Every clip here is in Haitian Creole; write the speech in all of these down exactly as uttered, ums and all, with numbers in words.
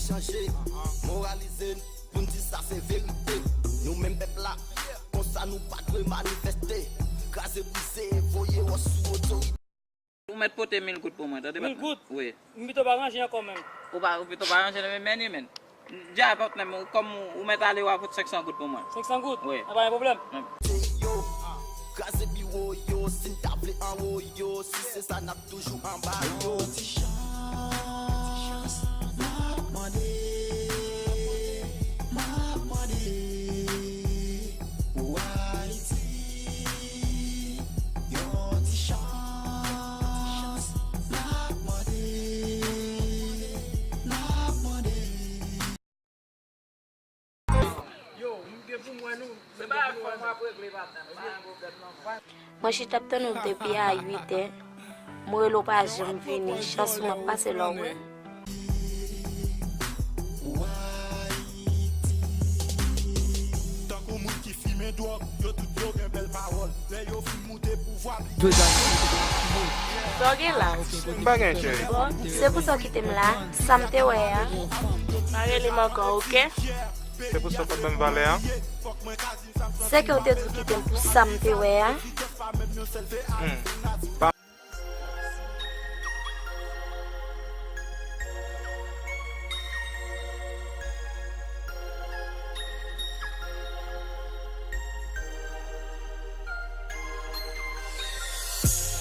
Chanje, moralize n pou n di sa se verite. Nou menm pèp la, konsa nou pa dwe manifeste. Kraze brize, voye wòch sou otorite. Ou mèt pote mil goud pou mwen, tande patnè? Mil goud? Wi. M pito pa ranje ankò menm. Ou pa, ou pito pa ranje nan men ni men. Dja patnè m, kòm ou, ou mèt ale, w a pot senk san goud pou mwen. Senk san goud? Wi. Nan pa gen pwoblèm. Wi. Yo, kraze biwo yo, si n ta vle anwo yo, si se sa n ap toujou anba yo. Yon ti chans, n ap mande, n ap mande. Pou Ayiti, yon ti chans, n ap mande, n ap mande. Yo, m gen pou mwen nou, m gen pou mwen nou. Mwen chita ap tann ou depi a uit è. Mwen rele w pa janm vini. Chans ou m ap pase lè w wè m. Tankou moun ki fimen dwòg, yo tout yo gen bèl pawòl. Lè yo fin moute pouvwa, bliye. Sa w gen la? M pa gen, cheri. Bon, se pou sa w kite m la. Sa m te wè a. Pa rele m ankò, oke? Se pou sa w pa t ban m valè a? Se ke w te di w kite m pou sa m te wè a. Hmm. Pa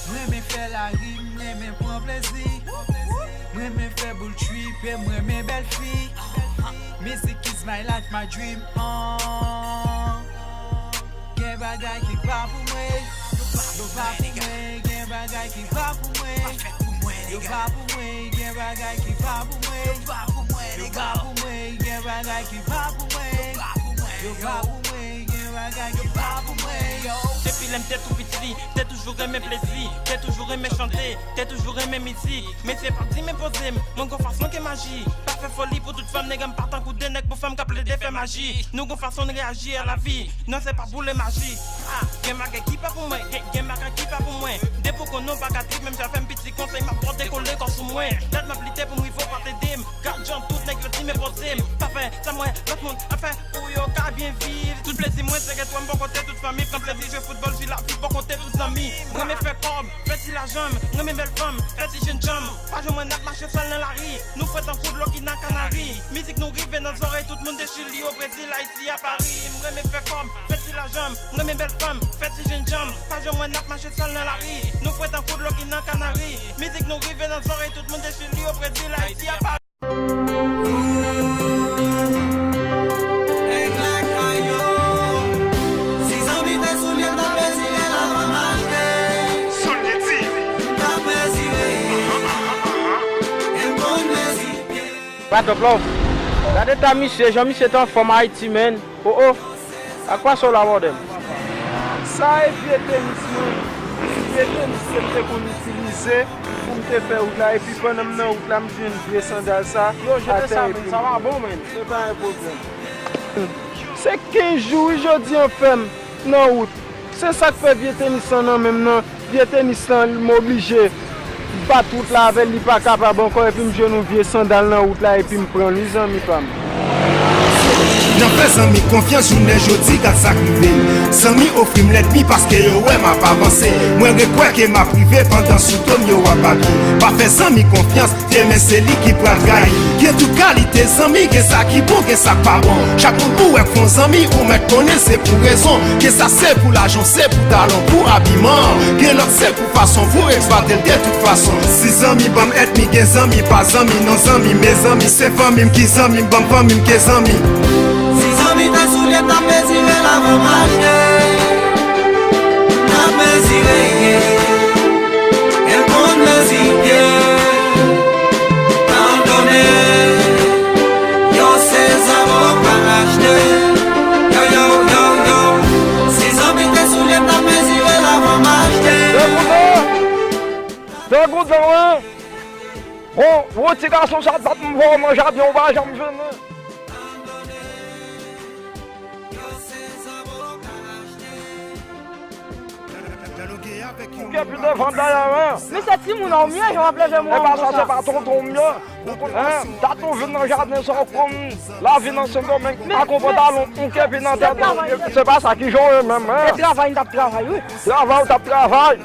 M renmen fè lari, m renmen pran plezi. M renmen fè boul trip e m renmen bèl fi. Music is my life, my dream. Ah. Gen bagay ki pa pou mwen. Yo pa pou mwen, gen bagay ki pa pou mwen. Yo pa pou mwen, gen bagay ki pa pou mwen. Yo pa pou mwen, gen bagay ki pa pou mwen. Yo pa pou mwen, gen bagay ki pa pou mwen, yo. Depi lè m te tou piti, te toujou renmen plezi, te toujou renmen chante, te toujou renmen mizik. Mesye pa di m enpoze m, mwen gon fason ke maji. Pa fè foli pou tout fanm, nèg, m pa tankou de nèg pou fanm k ap plede fè maji. Nou gon fason n reyaji a lavi. Non, se pa boule maji. Ah, gen bagay ki pa pou mwen, gen, gen bagay ki pa pou mwen. Depi w konnen w pa ka trip, menm jan fè m piti konsèy, m ap pran dekole kò sou mwen. Dat m ap lite pou m rive w pa t ede m. Gad jan tout nèg yo di m enpoze m. Pa fè sa m wè lòt moun ap fè pou yo ka byen viv. Tout plezi mwen se gen twa m bò kote tout fanmi. Pran plezi jwe foutbòl, jwi lavi bò kote tout zanmi. M renmen fè kòb, fè ti lajan m. M renmen bèl fanm, fè ti jennjanm. Pa jwenn mwen n ap mache sèl nan lari. Nou fre tankou dlo ki nan kanari. Mizik nou rive nan zòrèy tout moun de Chili o Brezil, Ayiti a Pari. M renmen fè kòb, fè ti lajan m. M renmen bèl fanm, fè ti jennjanm. Pa jwenn mwen n ap mache sèl nan lari. Nou fre tankou dlo ki nan kanari. Mizik nou rive nan zòrèy tout moun de Chili o Brezil, Ayiti a Pari. Patnè Plov. Gade ta misye, jan misye te anfòm Ayiti, menn. Oh, oh. Ak pa sa w la, bòdèm? Sa e vye tenis mwen. Vye tenis ke m te konn itilize pou m te fè wout la. Epi pandan m nan wout la, m jwenn vye sandal sa. Yo, jete sa, menn. Sa pa bon, menn. Se pa yon pwoblèm. Se kenz jou, wi, jodi an fè m nan wout. Se sa k fè vye tenis lan nan men m nan. Vye tenis lan, m oblije bat wout la avè l, li pa kapab ankò, epi m jwenn yon vye sandal nan wout la, epi m pran l, wi, zanmi pa m. Nan fè zanmi konfyans, jounen jodi, gad sa k rive m. Zanmi ofri m lènmi paske yo wè m ap avanse. Mwen rekwè ke m ap rive pandan sou do m yo ap apiye. Pa fè zanmi konfyans, demen se li ki pral gaye. Gen tout kalite zanmi, gen sa ki bon, gen sa k pa bon. Chak moun ou wè k fè w zanmi, ou mèt konnen se pou rezon. Gen sa se pou lajan, se pou talon, pou abiman. Gen lòt se pou fason pou eksplwate l de tout fason. Si zanmi ban m ènmi, gen zanmi pa zanmi, non zanmi, mezanmi, se fanmi m ki zanmi m, ban m fanmi m ke zanmi. Si zanmi te soulye m, t ap mezire l avan m achte. M t ap mezire, yeah. E l konn mezi byen. Pardonne. Yo se zanmi w pa achte. Yo, yo, yo, yo. Si zanmi te soulye m, t ap mezire l avan m achte. Degoutan, wi. Bon, bon ti gason sa t ap m vòlò nan jaden, ou pa janm jwenn li. Ou gen pi devan dèyè, hein? Men se timoun an w m ye, jan w ap leve men w konsa. E pa sa, se pa tonton w m ye. Hein? Dat ou vin nan jaden sa, w konn lavi nan Sendomeng. Men, men, pantalon, ou gen pi nan tèt ou. Se pa sa ki jan w ye menm, hein? Se travay m t ap travay, wi. Travay ou t ap travay.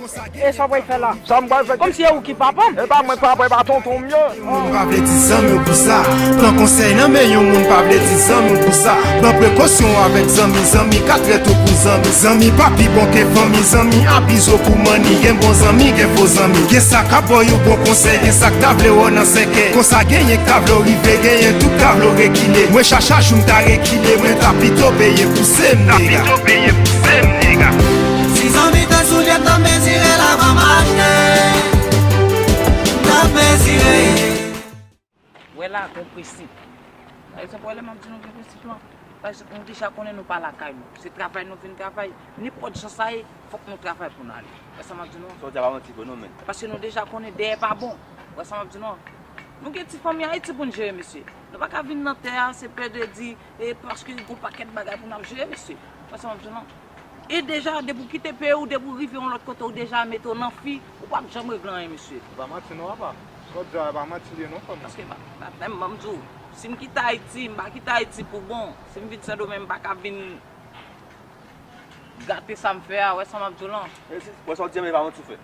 E sa w pral fè la? Sa m pral fè? Kòmsi e ou ki papa m? E pa mwen papa, e pa tonton m ye. Moun pa vle di zanmi w pou sa. Pran konsèy nan men yon moun pa vle di zanmi w pou sa. Pran prekosyon avèk zanmi, zanmi ka trèt ou pou zanmi. Zanmi pa pi bon ke fanmi, zanmi abize w pou manni. Gen bon zanmi, gen fo zanmi. Gen sa k ap ba w yon bon konsèy, gen sa k ta vle w nan sèkèy. Konsa genyen k ta vle w rive, genyen tou k ta vle w rekile. Mwen chak, chak jou m ta rekile, mwen ta pito peye pouse m, nèg. Si zanmi te soulyèt, n ap mezire l avan mache. N ap mezire. Wè la, gon prensip. Pa egzanp, wè lè m ap di nou gen prensip lan. Pa egzanp, nou deja konnen nou pa lakay nou. Se travay nou vin travay. Nenpòt jan sa ye, fòk nou travay pou n ale. Wè sa m ap di nou an? Sa w di a pa manti vre non, menn. Paske nou deja konnen dèyè pa bon. Wè sa m ap di nou an? Nou gen ti fanmi Ayiti pou n jere, mesye. Nou pa ka vin nan tè a, se pè de di, e paske gon pakèt bagay pou n ap jere, mesye. Wè sa m ap di nou an? E deja, depi w kite peyi w, depi w rive yon lòt kote, w deja mete w nan fi, ou p ap janm regle anyen, mesye. E pa manti non, papa. Sa w di a, e pa manti li ye non, frè m. Paske, pa, pa, menm, ban m di w, si m kite Ayiti, m pa kite Ayiti pou bon. Si m vin Sendomeng, m pa ka vin gate sa m fè a, wè sa m ap di w lan. E si, wè sa w di a, men e pa manti w fè.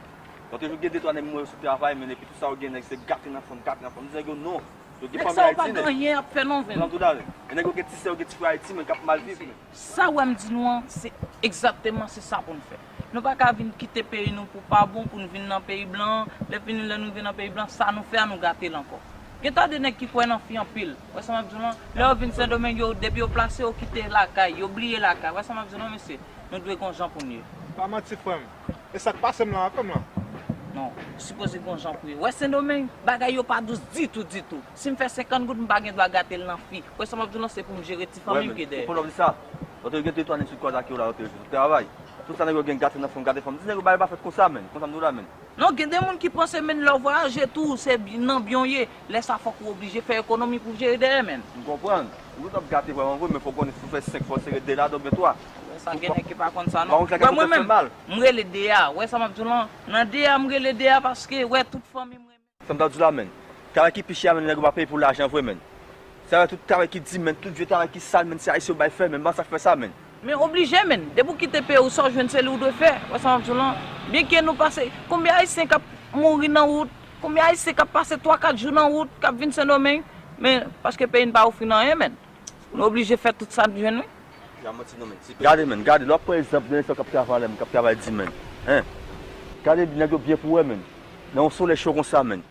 Lòt jou gen de twa nèg m wè yo sou travay, men epi tout sa yo gen, nèg se gate nan fanm, gate nan fanm. M di nèg yo non. Yo gen fanmi Ayiti, nèg. Nèg sa yo pa gen anyen y ap fè non, menn. Ban m di w talè. E nèg yo gen ti sè, yo gen ti frè Ayiti, men k ap mal viv, men. Sa w wè m di nou an, se egzakteman se sa pou n fè. Nou pa ka vin kite peyi nou pou pa bon, pou n vin nan peyi blan an. Lè fini, lè nou vin nan peyi blan, sa nou fè a, nou gate l ankò. Gen ta de nèg ki kwè nan fi anpil. Wè sa m ap di w lan? Lè yo vin Sendomeng, yo, depi yo plase, yo kite lakay, yo bliye lakay. Wè sa m ap di w lan, mesye? Nou dwe gon jan pou n ye. Pa manti, frè m. E sa k pase m lan, frè m lan? Non, sipoze gon jan pou ye. Wè Sendomeng, bagay yo pa dous ditou, ditou. Si m fè senkant goud, m pa gen dwa gate l nan fi. Wè sa m ap di w lan, se pou m jere ti fanmi m ki dèyè. Epi w ap di sa, lòt yo gen de twa nèg sou kwaz ak yo la, lòt yo sou travay. Tout sa nèg yo gen gate nan fanm, gate fanm. Di nèg yo bagay pa fèt konsa, menn. Konsa m di w la, menn. Non, gen de moun ki panse, menn, lè w vwayaje tou, se bi-, nan byen w ye. Lè sa fòk ou oblije fè ekonomi pou w jere dèyè, menn. M konprann. Ou tout ap gate vrèman vre, men fò w konnen si w fè senk, fò w sere de ladan oubyen twa. Wè sa, gen nèg ki pa konn sa, non. Wè mwen menm, m rele de a. Wè sa m ap di w lan? Nan de a, m rele de a paske, wè, tout fanmi m renmen. Sa m ta di w la, menn. Travay ki pi chè a, menn, nèg yo pa peye pou lajan vre, menn. Sa vle tout travay ki di, menn, tout vye travay ki sal, menn, se Ayisyen yo bay fè, menn. Ban sa k fè sa, menn. Men oblije, menn. Depi w kite peyi w, sa w jwenn, se li w dwe fè. Wè sa m ap di w lan? Byenke nou pase, konbyen Ayisyen k ap mouri nan wout? Konbyen Ayisyen k ap pase twa, kat jou nan wout, k ap vin Sendomeng? Men, paske peyi n pa ofri n anyen, menn. Nou oblije fè tout sa n jwenn, wi. Gade, menn, gade, lè w ap pran egzanp de nèg sa k ap travay la, menn, k ap travay di, menn. Hein? Gade nèg yo byen pou wè, menn. Nan yon solèy cho konsa, menn.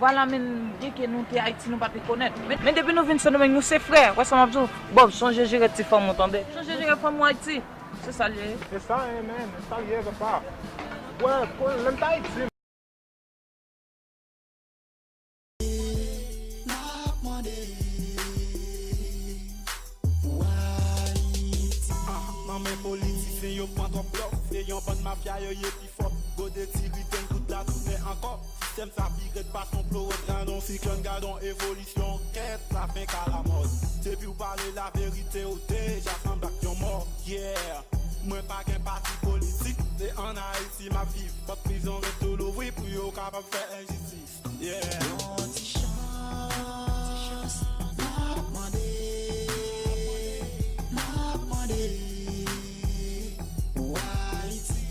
Vwala, menn, byenke nou te Ayiti, nou pa te konèt. Men, men depi nou vin Sendomeng, nou se frè. Wè sa m ap di w? Bob, sonje jere ti fanm ou, tande. Sonje jere fanm ou Ayiti. Se sa l ye. E sa, hein, menn, e sa l ye, papa. Wè, lè m t Ayiti, N ap mande pou Ayiti. Ah, nan men politisyen yo pran twòp blòf, se yon bann mafya yo ye pi fò. Gode ti ritèn tout la tounen ankò. Sistèm sa pi rèd pas yon plo wòt, gadon siklòn, gadon evolisyon. Kèt, sa fenk alamòd. Depi w pale laverite, w deja sanble ak yon mò. Yeah. Mwen pa gen pati politik, se ann Ayiti m ap viv. Pòt prizon ret tou louvri pou yo kapab fè enjistis. Yeah. Yon ti chans, n ap mande, n ap mande pou Ayiti.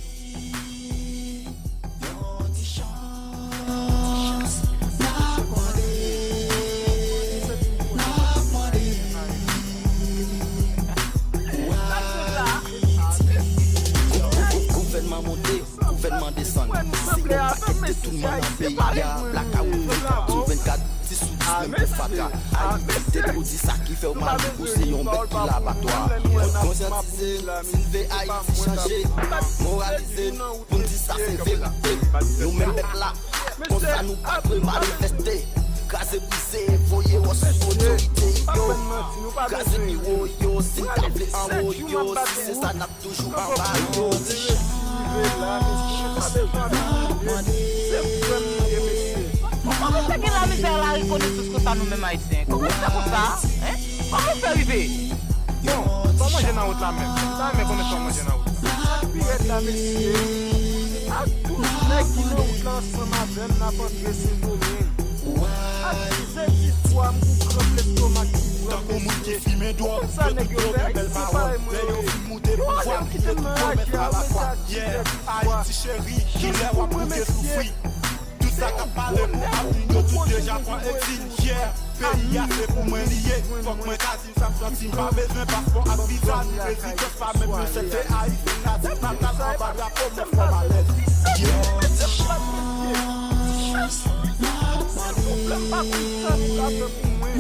Yon ti chans, n ap mande, n ap mande pou Ayiti. Gou-, gou-, gouvènman monte, gouvènman desann. Se yon pakèt detounman nan peyi a, blakawout vennkat sou vennkat, dis sou dis menm pou fatra. Ayiti, depi w di sa ki fè w mal, ou se yon bèt ki labatwa. Fò n konsyantize, silve Ayiti chanje, moralize, pou n di sa se verite. Nou menm pèp la, konsa nou pa dwe manifeste, kraze brize, voye wòch sou otorite yo. Kraze biwo yo, si n ta vle anwo yo, si se sa n ap toujou anba yo. Kòman nou fè gen lamizè, larekonesans konsa nou menm Ayisyen? Kòman nou fè konsa? Hein? Kòman nou fè rive? Bon, pa manje nan wout la menm. M ta renmen konnen sa w manje nan wout la. Mesye, ak tout nèg ki nan wout la ansanm avè m, n ap antre Sendomeng. Ak ti zestwa m pou kranp lestomak ki pran mesye. Konsa nèg yo fè Ayisyen parèy mwen yo ye. Yo ale yo kite m nan raje a, men sa ti zestwa. Jan pou mwen mesye. Tout sa k ap pale pou avni yo tout deja pran egzil. Yeah, peyi a se pou mwen li ye. Fòk mwen ka di m sa m santi, m pa bezwen paspò ak viza ni rezidans, pa menm yon sèl de Ayisyen natif natal anba drapo m, mwen fò m alèz. Yeah. Pwoblèm pa konn sa pou ka fè pou mwen.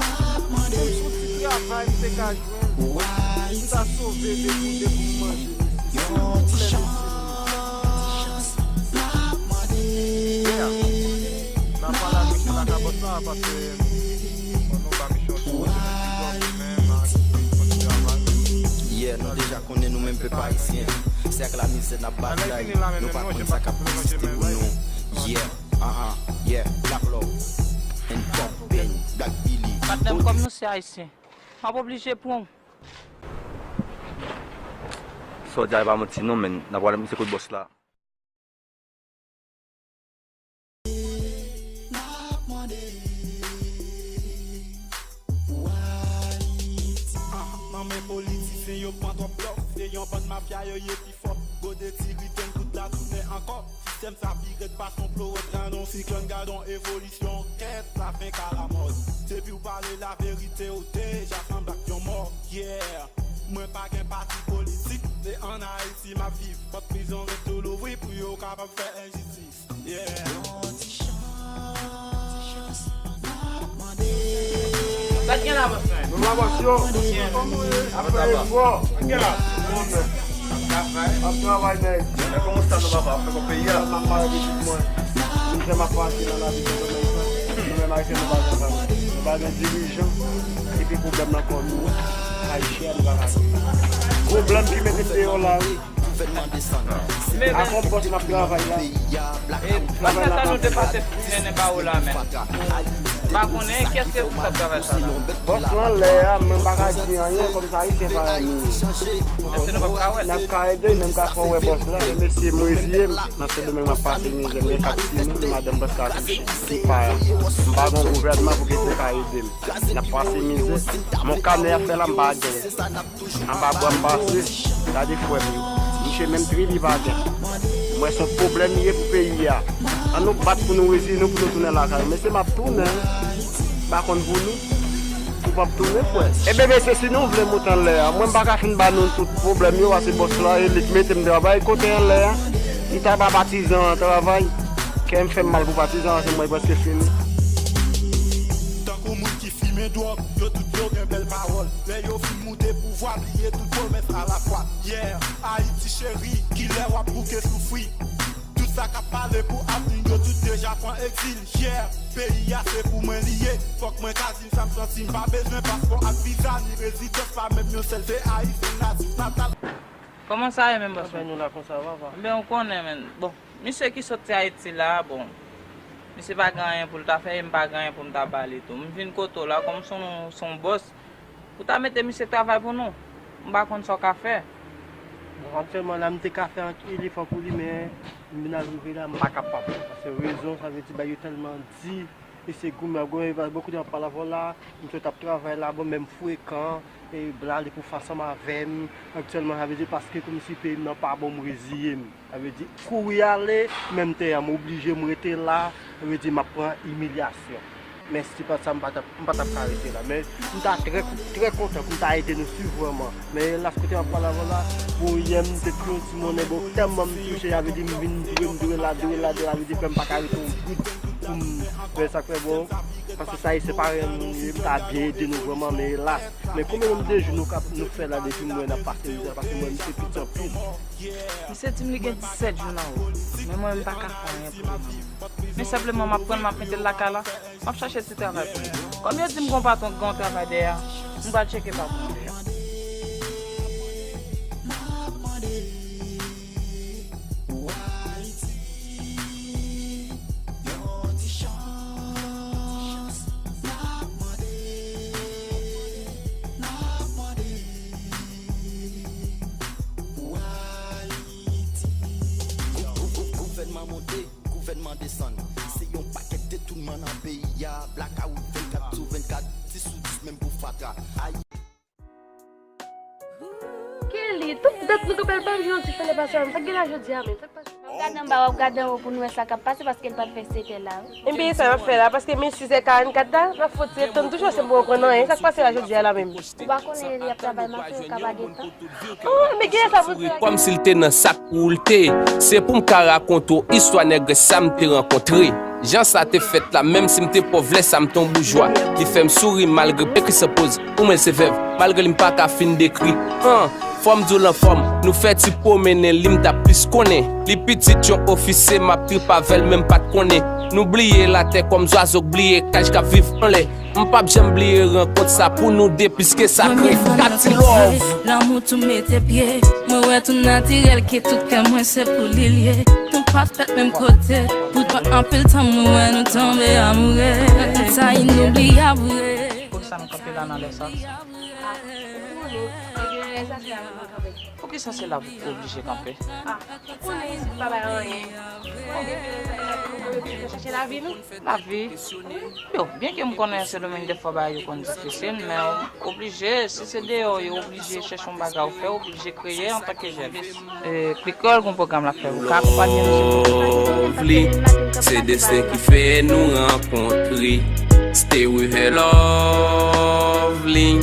Menm si yon ti travay m te ka jwenn, m ta sove de pou de pou m manje. Yon ti chans. Yeah. N a pale ak mesye Lakabòs la, paske, bon, nou ba misye yon ti kote nan prizon, li menm ak kontinye travay. Yeah, nou deja konnen nou menm pèp ayisyen. Se ak lamizè n ap batay, nou pa konn sa k ap egziste pou nou. Yeah, aha, yeah, Black Love, and Top Ben, Black Billy. Patnè m, kòm nou se ayisyen, m ap oblije pran w. Sa w di a, e pa manti non, men n ap pale misye kot bòs la. Nan men politisyen yo pran twòp lòf, se yon bann mafya yo ye pi fò. Gode ti ritèn kout la tounen ankò. Sistèm sa pi rèd pase yon plo wòt, gade yon siklòn, gade yon evolisyon. Kèt sa fenk alamòd. Depi w pale laverite, ou deja sanble ak yon mò. Yeah. Mwen pa gen pati politik, se ann Ayiti m ap viv. Pòt prizon ret tou louvri pou yo kapab fè enjistis. Yeah. Sa k gen la, bòs mwen? Nou la, bòs yo. Ap fè efò. Sa k gen la? Ap travay, nèg. Mwen kòman sa nou papa ap fè pou peyi a? M ap mare pitit mwen. Mizè m ap pase nan lavi, nou menm Ayisyen, nou pa gen sa. Nou pa gen dirijan. Epi pwoblèm nan kò nou. Ayisyen, nou pa ka. Pwoblèm ki mete m deyò la, wi. Men, men, e, pase sa nou te pase pou mennen ba ou la, men. M pa konnen kiyès ki responsab travay sa la. Bòs lan lè a, men m pa ka di anyen, kòm sa Ayisyen parèy nou ye. Èske nou p ap ka wè l? N ap ka ede, men m ka fè w wè bòs la. Men mesye, m reziye m. Nan Sendomeng, m ap pase mizè, m gen kat timoun, madanm prèske akouche. Pa, m pa gen gouvènman pou ki pou ka ede m. N ap pase mizè. Mon kanè ap fè la, m pa genyen. Anba bwa m pase, gade frè m yo. Misye menm tri li pa gen. Mwen se yon pwoblèm li ye pou peyi a. Ann nou bat pou nou reziye nou, pou nou tounen lakay nou. Mesye, m ap tounen. M pa konn pou nou. Ou p ap tounen, frè. Ebyen, mesye, si nou vle moute anlè a, mwen m pa ka fin ba nou tout pwoblèm yo, paske bòs la, e li k mete m travay kote anlè a. Li ta ba patizan an travay. Kè m fè m mal pou patizan an, se mwen prèske fini. Tankou moun ki fimen dwòg, yo tout yo gen bèl pawòl. Lè yo fin moute pouvwa, bliye tout pwomès alafwa. Yeah, Ayiti cheri, kilè w ap bouke soufri? Tout sa k ap pale pou avni yo tout deja pran egzil. Yeah, peyi a se pou mwen li ye. Fòk mwen ka di m sa m santi, m pa bezwen paspò ak viza ni rezidans, pa menm yon sèl de Ayisyen natif natal. Kòman sa ye menm, bòs mwen? Anfen, nou la konsa, papa. Ebyen, ou konnen, men. Bon, misye ki sot Ayiti la, bon, misye pa gen anyen pou l ta fè, e m pa gen anyen pou m ta ba li tou. M vin kote w la, kòm se yon, se yon bòs, ou ta mete misye travay pou nou. M pa konn sa w ka fè. Bon, aktyèlman la, m te ka fè antre elefan pou li, men m vin al rive la, m pa kapab. Paske rezon, sa vle di, bagay yo tèlman di, e se goumen, ap goumen, bon, kote m ap pale avè w la, misye t ap travay la, bon, men m frekan, e m ale pou fè ansanm avè m. Aktyèlman, sa vle di, paske kòmsi peyi m nan pa bon, m reziye m. Sa vle di, kouri ale, menm tè a, m oblije, m rete la, sa vle di, m ap pran imilyasyon. Men si se pa t sa, m pa t ap, m pa t ap ka rete la. Men m ta trè, trè kontan pou m ta ede nou swiv vrèman. Men elas, kote m ap pale avè w la, bon, yè m te touye yon ti monnen, bon, tèlman m touche, sa vle di, m vin dwe, m dwe la, dwe la, dwe la, sa vle di, frè m pa ka rete yon goud pou m fè sa k fè bon. Paske sa, se parèy nou ye, m ta byen ede nou vrèman, men elas. Men konbyen nonb de jou nou ka, nou fè la depi m wè n ap pase mizè, paske m wè misye piti anpil. Misye di m li gen disèt jou nan wout, men mwen menm m pa ka fè anyen pou li non. Men senpleman m ap pran l, m ap mete l lakay la, m ap chache ti travay pou li. Kòm yo di m gon patwon k gon travay dèyè a, m pral tcheke patwon an deja. Desann. Se yon pakèt detounman nan peyi a. Blakawout vennkat sou vennkat, dis sou dis menm pou fatra. Ay. Kelly, tout dat nou kanpe l pa jwe yon ti fè lè pase a, sa k gen la jodi a menm? Sa k pase? W ap gade anba, w ap gade anwo pou n wè sa k ap pase paske l pa t fè sèt è la wi. Ebyen e sa m ap fè la paske men sis è karannkat la, m ap fon ti ret tann toujou se m poko konn anyen. Sa k pase la jodi a la menm? Ou pa konnen Eli ap travay maten, ou ka pa gen tan. Oh, men gen sa pou fè. Kòmsi l te nan sak pou l te. Se pou m ka rakonte w istwa nègrès sa m te rankontre. Jan sa te fèt la, menm si m te pòv lè sa m te yon boujwa. Li fè m souri malgre m ekri san poz, ou mwen l se vèv, malgre li m pa ka fin dekri. An, fò m di w l anfòm, nou fè ti pwomennen li m t ap plis konnen. Li pitit yon ofisye, m ap trip avè l men m pa t konnen. Nou bliye latè kòm zwazo k bliye kaj k ap viv anlè. M p ap janm bliye rankont sa pou nou de plis ke sakre. Katy Love. Lanmou tou mete pye. Mwen wè tou natirèl ke tout kè mwen se pou li l ye. Nou pa fèt menm kote. Poutan anpil tan mwen wè nou tonbe amoure. Sa inoubliyab vre. Poukisa nou kanpe la nan lè sa? Poukisa se la pou oblije kanpe? Ou konnen isit pa bay anyen. Ou konnen depi lè sa, nou kanpe pou nou chache lavi nou. Lavi? Yo, byenke m konnen Sendomeng dèfwa bagay yo konn difisil, men oblije, si se deyò yo oblije chèche yon bagay ou fè, oblije kreye antanke jèn. E, Quick Call gon pwogram l ap fè, ou ka akonpanye nou silvouplè? Love li, se desten ki fè nou rankontre. Stay with her, love li,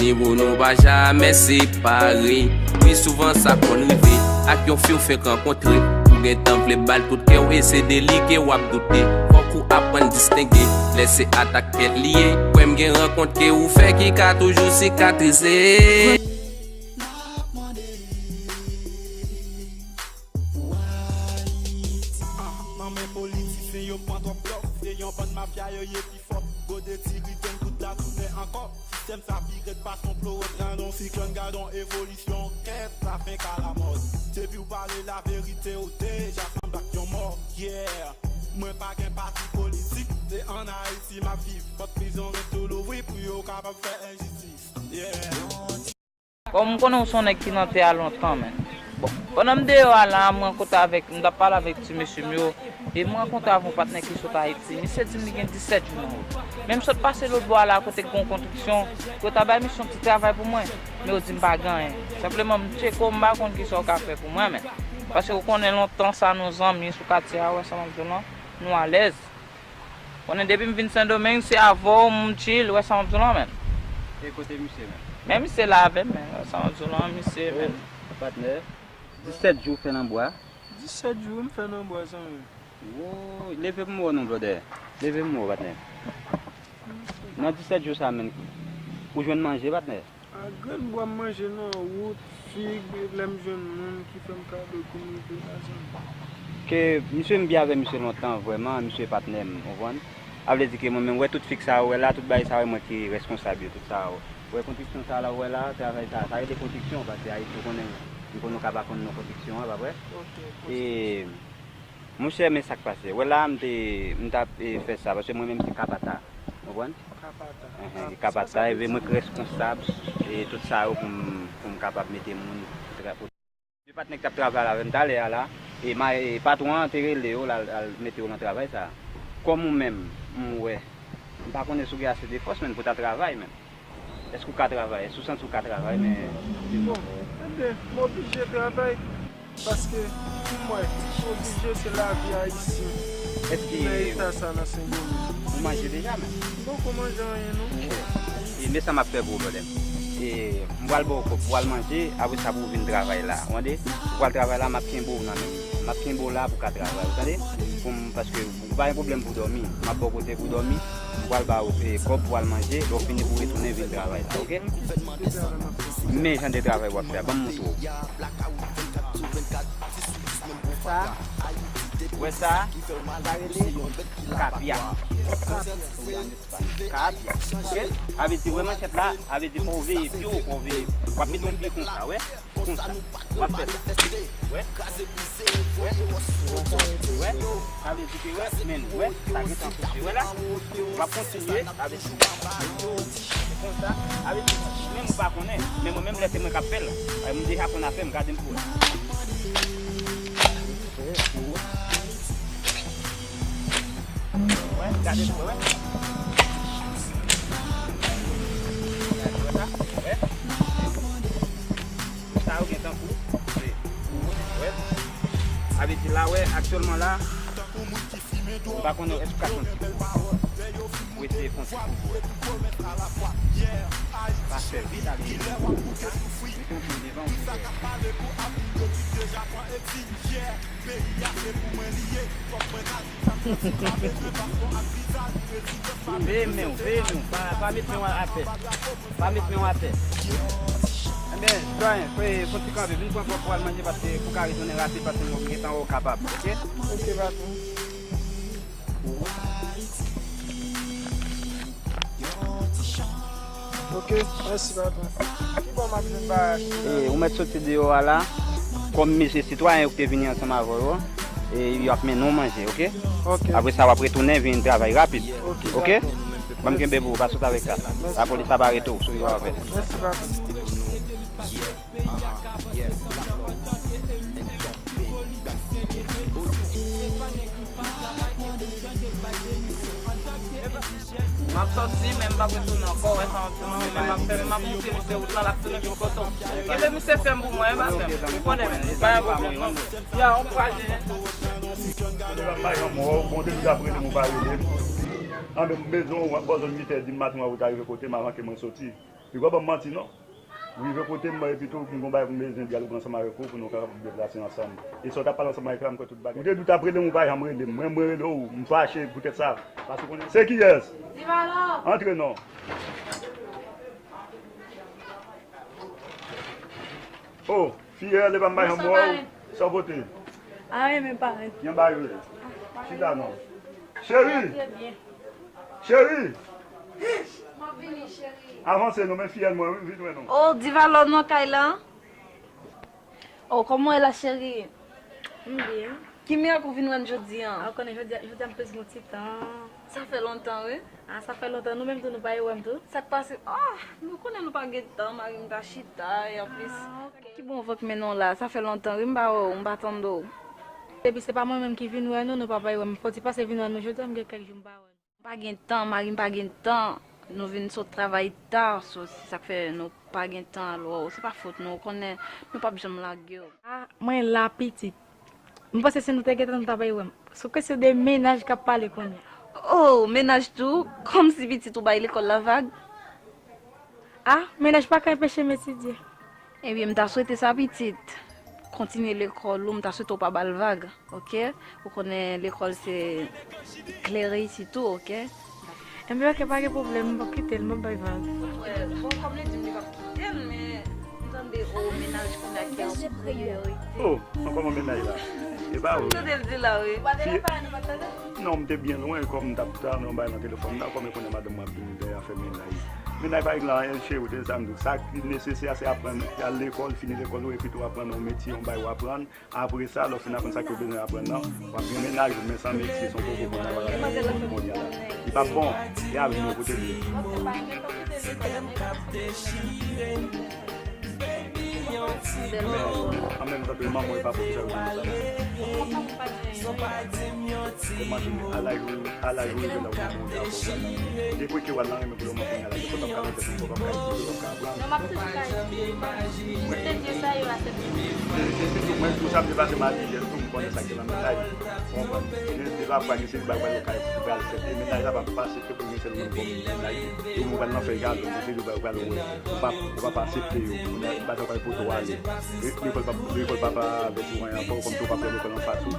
ni pou nou pa jamè separe. Pi souvan sa konn rive, ak yon fi w fenk rankontre. Ou gentan vle ba l tout kè w e se de li ke w ap doute. Fòk ou aprann distenge, lè se atak kè l li ye. Kwè m gen rankont ke ou fè ki ka toujou sikatrize. Nan men politisyen yo pran twòp lòf, se yon bann mafya yo ye pi fò. Gode ti ritèn kout la tounen ankò. Sistèm sa pi rèd pase yon plo wòt, gadon siklòn, gadon evolisyon. Kèt sa fenk alamòd. Depi w pale laverite ou deja sanble ak yon mò. Yeah. Mwen pa gen pati politik, se ann Ayiti m ap viv. Pòt prizon ret tou louvri pou yo kapab fè enjistis. Yeah. Bon, m konnen w se yon nèg ki nan tè a lontan, men. Bon, pandan m deyò a la, m rankontre avèk, m t ap pale avèk ti mesye m yo, e m rankontre avèk yon patnè ki sot Ayiti. Misye di m li gen disèt jou nan wout. Men m sot pase lòt bò a la, kote k gen yon konstriksyon, pou yo ta bay misye yon ti travay pou mwen. Men yo di m pa gen anyen. Senpleman, m tcheke w, m pa konn kisa w ka fè pou mwen, men. Paske w konnen lontan sa nou zanmi sou katye a, w wè sa m ap di w lan, nou alèz. Konnen depi m vin Sendomeng, se avè w m chill, w wè sa m ap di w lan, men. E kote misye, men? Men misye la avè m, men, w wè sa m ap di w lan, misye, men. Patnè, disèt jou w fè nan bwa? Disèt jou m fè nan bwa, zanmi. Wo, leve pou m wè w non, brother. Leve pou m wè w, patnè. Nan disèt jou sa, men, ou jwenn manje, patnè? A grenn bwa m manje nan wout, fig, lè m jwenn moun ki fè m kado pou m rive la, zanmi. Ke misye, m byen avè misye lontan, vrèman, misye patnè m, ou konprann? A vle di ke mwen menm, wè tout fig sa yo wè la, tout bagay sa yo, mwen ki reskonsab yo, tout sa yo. Wè konstriksyon sa la, wè la, travay sa, sa rele konstriksyon, paske Ayiti, ou konnen, m konnen w ka pa konn non konstriksyon an, pa vre? E, monchè, men sa k pase. Wè la, m te, m t ap, e, fè sa, paske mwen menm se kapata. Ou konprann? Kapata. Enhen, kapata, epi mwen k reskonsab, e, tout sa yo pou m, pou m kapab mete moun pou tra-, pou. De patnè k t ap travay avè m talè a la, e, ma, e, patwon an te rele yo, l al, al mete yo nan travay sa. Kòm ou menm, m wè, m pa konnen si w gen ase de fòs, men pou ta travay, men. Èske w ka travay? Èske w santi w ka travay, men. Bon, enben, m oblije travay. Paske, pou mwen, oblije se lavi ayisyen ki nan eta sa nan Sendomeng. Ou manje deja, men? M poko manje anyen, non. E, men sa m ap fè pou ou, brother. E, m pral ba w kòb pou w al manje, apre sa pou w vin travay la. Ou tande? Ou pral travay la, m ap kenbe w nan men m. M ap kenbe w la pou w ka travay, ou tande? Pou m, paske ou pa gen pwoblèm pou w dòmi. M ap ba w kote pou w dòmi. M pral ba w, e, kòb pou w al manje, lè w fini pou w retounen vin travay la, oke? Men jan de travay w ap fè a, ban m montre w. Sa, wè sa, sa rele kapya. Kapya, oke? Sa vle di, wè manchèt la, sa vle di fò w veye pye w, fò w veye. W ap mete yon pye konsa, wè. Konsa. W ap fè sa. Wè? Wè? Wè? Sa vle di ke, wè, men, wè, sa gentan koupe. Wè la? W ap kontinye avèk sa. Konsa. Sa vle di, menm ou pa konnen, men mwen menm lè se mwen k ap fè l, m deja konn afè m, gade m pou wè. Gade pou wè. Gade wè sa. Wè. Sa yo gen tankou. Wè. Sa vle di la, wè, aktyèlman la, m pa konnen èske w ka fè yon ti kou. Ou eseye fè yon ti kou pou wè. Pa fè vit ale. Mete yon pye devan, yon pye dèyè. Veye men w, veye men w. Pa, pa met men w atè. Pa met men w atè. Ebyen, sitwayen, fè, fè yon ti kanpe. Vin pran kòb pou w al manje paske pou w ka retounen rapid paske nou gentan wè w kapab, oke? Oke, patron. Ok, mèsi, patron. Ki bò m ap jwenn bagay? E, ou mèt soti deyò a la. Kòm mesye sitwayen yo ki te vini ansanm avè w yo, e, y ap mennen w manje, oke? Ok. Apre sa, w ap retounen vin travay rapid. Ok, oke? Dakò. Ban m kenbe pou ou, pa sot avèk sa. Mèsi. Lapolis ap arete w si w arete avè l. Mèsi, patron. M ap sòti, men m p ap retounen ankò, wè sa m ap di nou, men m ap fè, m ap montre misye wout la, l ap tounen vin kote w. Kenbe misye fèm pou mwen, wi, pa fè m. Ou konnen, men, pa yon pwoblèm, non. Ya, on kwaze. Depi m pa janm wè w, bon, depi w ap rele m, ou pa rele m. Anben, m bezwen w, bò zòn uit è di maten, w ap rive kote m avan ke mwen soti. Piga w ban m manti, non. Rive kote m, epi tou, m gon bagay pou m bezwen di al ansanm avèk ou pou nou kapab deplase ansanm. E sa w t ap pale ansanm avèk la, m kwè tout bagay. Ou te di w t ap rele m, ou pa janm rele m. Mwen, mwen rele w, m fache poutèt sa. Paske w konnen se kiyès? Divalò! Antre non. Oh, fiyèl, epa m pa janm wè w. Sa w pote? Anyen, men parèt. Yon bagay. Chita non. Cheri! Cheri! M ap vini, cheri. Avanse non, men fiyèl mwen, wi, vin wè non. Oh, Divalò nan kay la? Oh, kòman w ye la, cheri? M byen. Ki mirak ou vin wè m jodi a? Ah, ou konnen jodi a, jodi a m plis gen yon ti tan. Sa fè lontan, wi. Ah, sa fè lontan. Nou menm tou, nou pa ye wè m tou. Sa k pase? Oh, nou konnen nou pa gen tan, mari m ta chita, e anplis. Ah, ok. Ki bon van k mennen w la? Sa fè lontan, wi, m pa wè w, m pa tande w. Depi se pa mwen menm ki vin wè nou, nou pa pa ye wè m. Fò w ti pase vin wè nou jodi a, m gen kèk jou m pa wè nou. M pa gen tan, mari m pa gen tan. Nou vin sot travay ta, so, se sa k fè nou pa gen tan al wè w. Se pa fòt nou, ou konnen nou p ap janm lage w. Ah, mwen la, pitit. M panse si nou te gentan, nou ta bay wè m. Sou kesyon de mennaj k ap pale kounye a. Oh, mennaj tou? Kòmsi pitit ou bay lekòl la vag? Ah, mennaj pa ka anpeche m etidye. Ebyen, m ta swete sa pitit. Kontinye lekòl ou, m ta swete w pa ba l vag, oke? Ou konnen lekòl se kle reyisi tou, oke? Enben, oke, pa gen pwoblèm, m p ap kite l, m p ap bay vag. Bon, kòm li di m li p ap kite l, men m tande, o, mennaj kounye a ki an priyorite. Oh, ankò nan mennaj la. E pa vre. M tande l di la, wi. Non, m te byen lwen, kòm m t ap ta nan bay nan telefòn la, kòm e konnen madanm mwen ap vini dèyè afè mennaj. Mennaj pa regle anyen, cheri, ou te sa m di w. Sa ki nesesè a, se aprann, al lekòl, fini lekòl ou, epi tou aprann yon metye, yon bagay w aprann. Apre sa, lè w fin aprann sa ke w bezwen aprann nan, w ap gen mennaj ou, men san metye, se yon poko mennaj w ap kounye a la. Li p ap bon, e avni w kote l ye. Men, an menm tan tou, manman w e pa pou ki sa yo di sa. Kòman se, a laj ou, a laj ou rive la, ou gen moun la, ou konprann. Depi ke w al nan renmen pou le moman kounye a la, se fòt ap ka nan tèt ou, fòt ap ka etidye, fòt ap ka aprann. Non, m ap toujou ka etidye. Mwen, se Dye sa yo aksepte. E, e sitou, mwen, pou sa m te pase marijyèz tou, m konnen sa ki nan mennaj. Ou konprann? Gen de pafwa, gen seri bagay yo ka, yo pral fèt. E mennaj la pa, pa aksepte pou gen sèl moun kòm mennaj. E nou pral nan fè jalou, gen seri bagay yo pral wè. Ou p ap, ou p ap aksepte yo. Kounye a, bagay sa pral pote w ale. E, lekòl p ap, lekòl p ap avèti w anyen ankò, kòmsi w p ap fè lekòl anfas ou.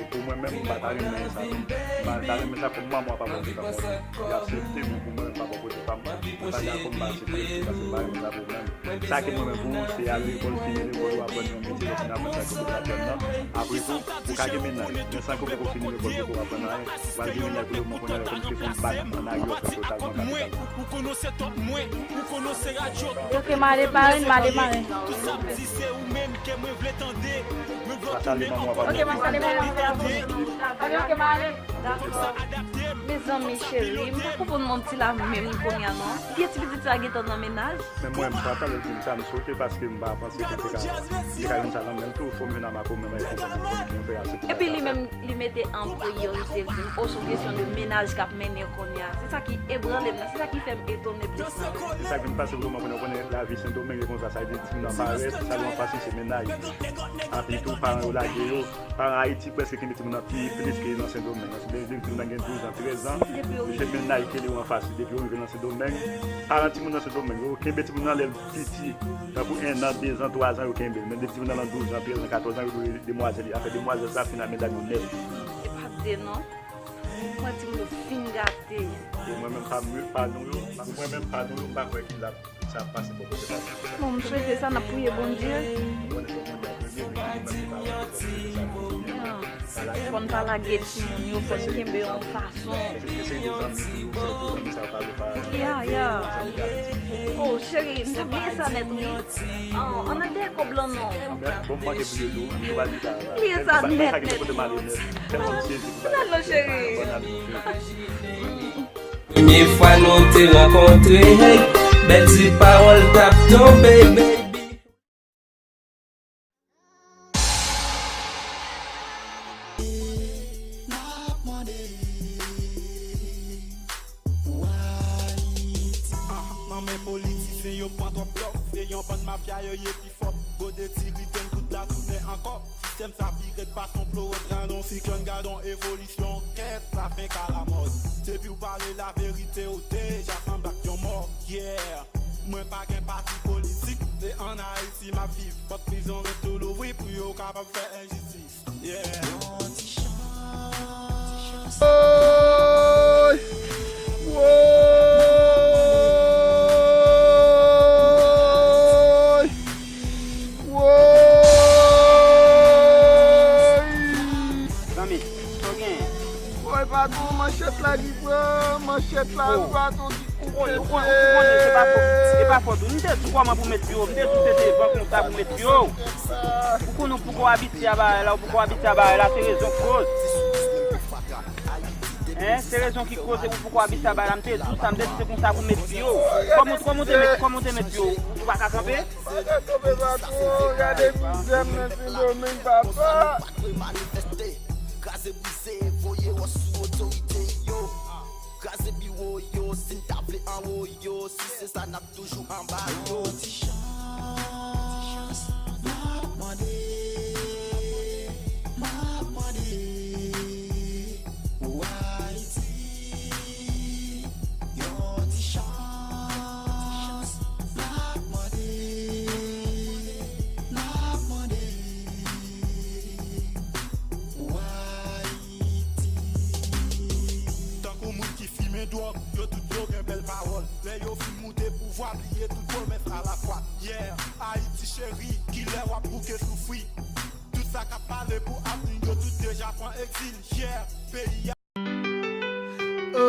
E pou mwen menm, m pa ta renmen sa non. M pa ta renmen sa kòm manman w pa bon kote pa bon. Li aksepte, men pou mwen menm pa bon kote pa m. Mwen pa dakò, m pa aksepte l tou, paske m pa renmen sa pou mwen. Sa ki mwen menm pou ou, se al lekòl, fini lekòl ou, aprann yon metye, lè w fin aprann sa ke w bezwen aprann nan. Apre tou, ou ka gen mennaj, men san ke w poko fini lekòl, poko aprann anyen, w al gen mennaj pou le moman kounye a la, kòmsi se yon bak an aryè w fè totalman kapital. Ou konnen se top mwen, ou konnen se radyo. Ok, m ale parenn, m ale parenn. Tout sa m di se ou menm ke mwen vle tande. Mwen vle tounen ankò. Ok, m ap ale parenn. Ok, ok, m ale. Dakò. Tout sa adapte m. Mezanmi cheri, m pa konprann Monty la menm kounye a non. Li gen ti pitit sa gentan nan mennaj. Men mwen, m kontan lè l di m sa, m choke paske m pa panse ke m te ka, m te ka jwenn sa nan men l tou. Fò m jwenn a Marco menm, e konprann li, fò m jwenn fè aksepte bagay sa. Epi li menm, li mete an priyorite l di m, o, se yon kesyon de mennaj k ap mennen kounye a. Se sa ki ebranle m nan, se sa ki fè m etone plis nan. Se sa k vin pase pou mwen, konnen, konnen lavi Sendomeng e konsa, sa vle di timoun nan parèt, sa gen yon fason se mennaj. Anpi tou, paran yo lage yo. Paran Ayiti prèske kenbe timoun nan pi plis ke nan Sendomeng. Paske depi timoun nan gen douz an, trèz an, se mennaj ke li yo anfas li. Depi yo rive nan Sendomeng, paran timoun nan Sendomeng, yo kenbe timoun nan lè l piti. Tankou en an, de zan, twa zan, yo kenbe l. Men depi timoun nan nan douz an, trèz an, katòz an, yo dwe demwazèl. Afè demwazèl sa fin ak medam yo nèt. E pa de non. Mwen timoun yo fin gate. E mwen menm pa m, pa nou yo, mwen menm pa nou yo, m pa kwè ki la. Sa ap pase bò kote pa. Bon, m swete sa, n ap priye Bondye. Fò n pa lage timoun yo, fò n kenbe yon fason. Ya, ya. Oh, cheri, m te bliye sa nèt, wi. Oh, ann al dèyè kòb lan non. Bon, m manke bliye tou, m te pral di sa. Bliye sa nèt, nèt. Ann al non, cheri. Premye fwa nou te rankontre, hey, bèl ti pawòl t ap tonbe, baby. Ah, nan men politisyen yo pran twòp lòf, se yon bann mafya yo ye pi fò. Gode ti gri jwenn kout la tounen ankò. Sistèm sa pi rèd pase yon plo wòt, gadon siklòn, gadon evolisyon. Kèt, sa fenk alamòd. Depi w pale laverite, w deja sanble ak yon mò. Yeah. Mwen pa gen pati politik, se ann Ayiti m ap viv. Pòt prizon ret tou louvri pou yo kapab fè enjistis. Yeah. Woy! Woy! Woy! Zanmi, sa w genyen? Woy, patwon, manchèt la ki pran, manchèt la, patwon ki koupe. Ou konnen, ou konnen, se pa fòt, se pa fòt ou. M te di w kòman pou met pye w, m te di w se devan konsa pou met pye w. Ou konnen ou poko abitye a bagay la, ou poko abitye a bagay la, se rezon k koz. Hein, se rezon ki koz ou poko abitye a bagay la, m te di w sa, m te di se konsa pou met pye w. Kòman, kòman w te met, kòman w te met pye w? Ou pa ka kanpe? Mwen te tonbe patwon, gade mizè m nan Sendomeng, papa. Kraze brize, voye wòch sou otorite yo. Kraze biwo yo, si n ta vle anwo yo, si se sa n ap toujou anba yo. Ti chans, m ap mande, m ap mande. Pou Ayiti, yon ti chans, n ap mande, n ap mande. Pou Ayiti. Tankou moun ki fimen dwòg, yo tout yo gen bèl pawòl. Lè yo fin moute pouvwa, bliye tout pwomès a la fwa. Yeah, Ayiti cheri, kilè w ap bouke soufri? Tout sa k ap pale pou avni yo tout deja pran egzil. Yeah, peyi a. Oh, oh,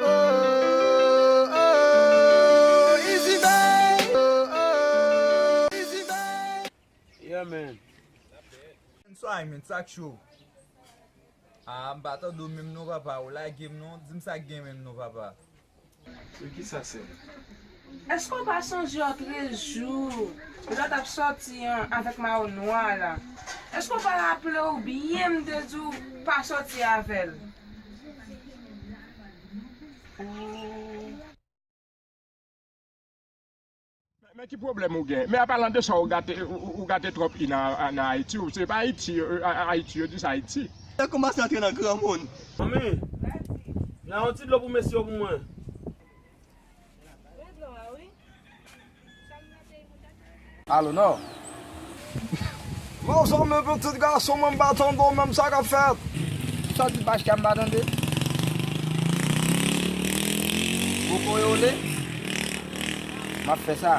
oh, oh, Easy Bay. Oh, oh, Easy Bay. Yeah, man. Sa k cho? Ah, m pa tande w menm non, papa. Ou lage m non. Di m sa k gen menm non, papa. Pou kisa, sè m? Èske w pa sonje yon trèz jou, lè w t ap sòti an avèk mayo nwa la? Èske w pa raple w byen m te di w pa sòti avè l? Men, men ki pwoblèm ou gen? Men apalan de sa, ou gate, ou, ou, ou gate twòp i nan, nan Ayiti. Ou se pa Ayiti, euh, A-, A-, Ayiti, yo di sa Ayiti. Lè kòmanse antre nan granmoun. Manmi, nan yon ti dlo pou mesye yo pou mwen. Alo, non. Mezanmi, pitit gason mwen m pa tande w menm, sa k ap fèt? Ou sòti pa chita m pa tande? Ou koyole? M ap fè sa.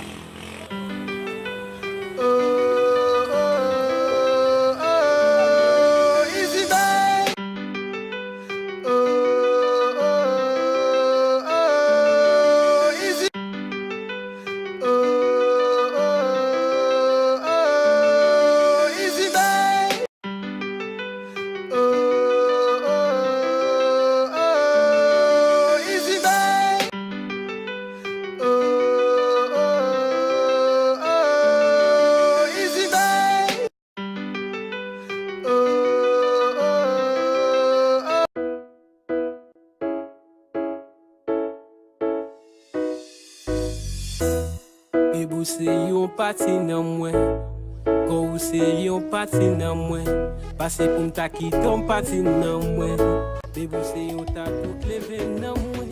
Ou se yon pati nan mwen. Kò ou se yon pati nan mwen. Pase pou m ta kite yon pati nan mwen. Baby, ou se yon ta tout leve nan mwen.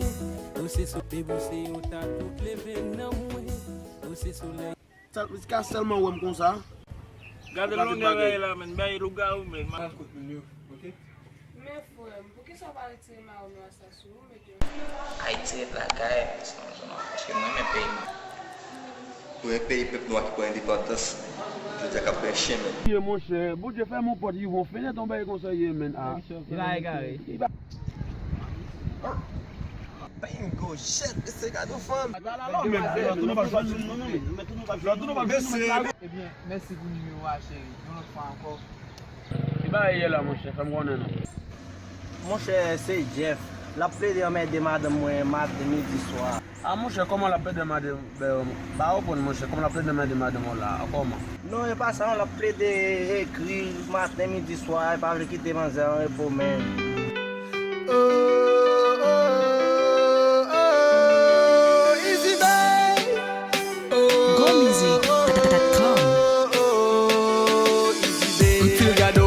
Ou se so, baby, ou se yon ta tout leve nan mwen. Ou se solèy. Sèl, ka sèlman wè m konsa. Gade lonnè bagay la, menn. Bagay lougawou, menn. Men frè m, poukisa w pa retire mayo nwa sa sou ou, mete yon... Ayiti ret lakay, se yon zòn an, paske mwen renmen peyi mwen. Premye peyi pèp nwa ki pran endepandans, jodi a k ap fè chen, menn. Ye, monchè, Bondye fè m yon pòt, Yvon, fenèt, yon bagay konsa ye, menn. Ah. Li pa egare. Li pa... Bingo, shit, mesye, gade yon fanm. Ebyen, mèsi pou nimewo a, cheri. Yon lòt fwa ankò. Ki bagay ye la, monchè? Fè m konnen non. Monchè, se Jeff. L ap plede anmède madanm mwen maten, midi, swa. Ah, monchè, kòman l ap plede anmède, pa reponn, monchè, kòman l ap plede anmède madanm ou la? Kòman? Non, e pa sa non, l ap plede ekri maten, midi, swa, e pa vle kite manzè an repo, menn. Go music dot com. Anpil gade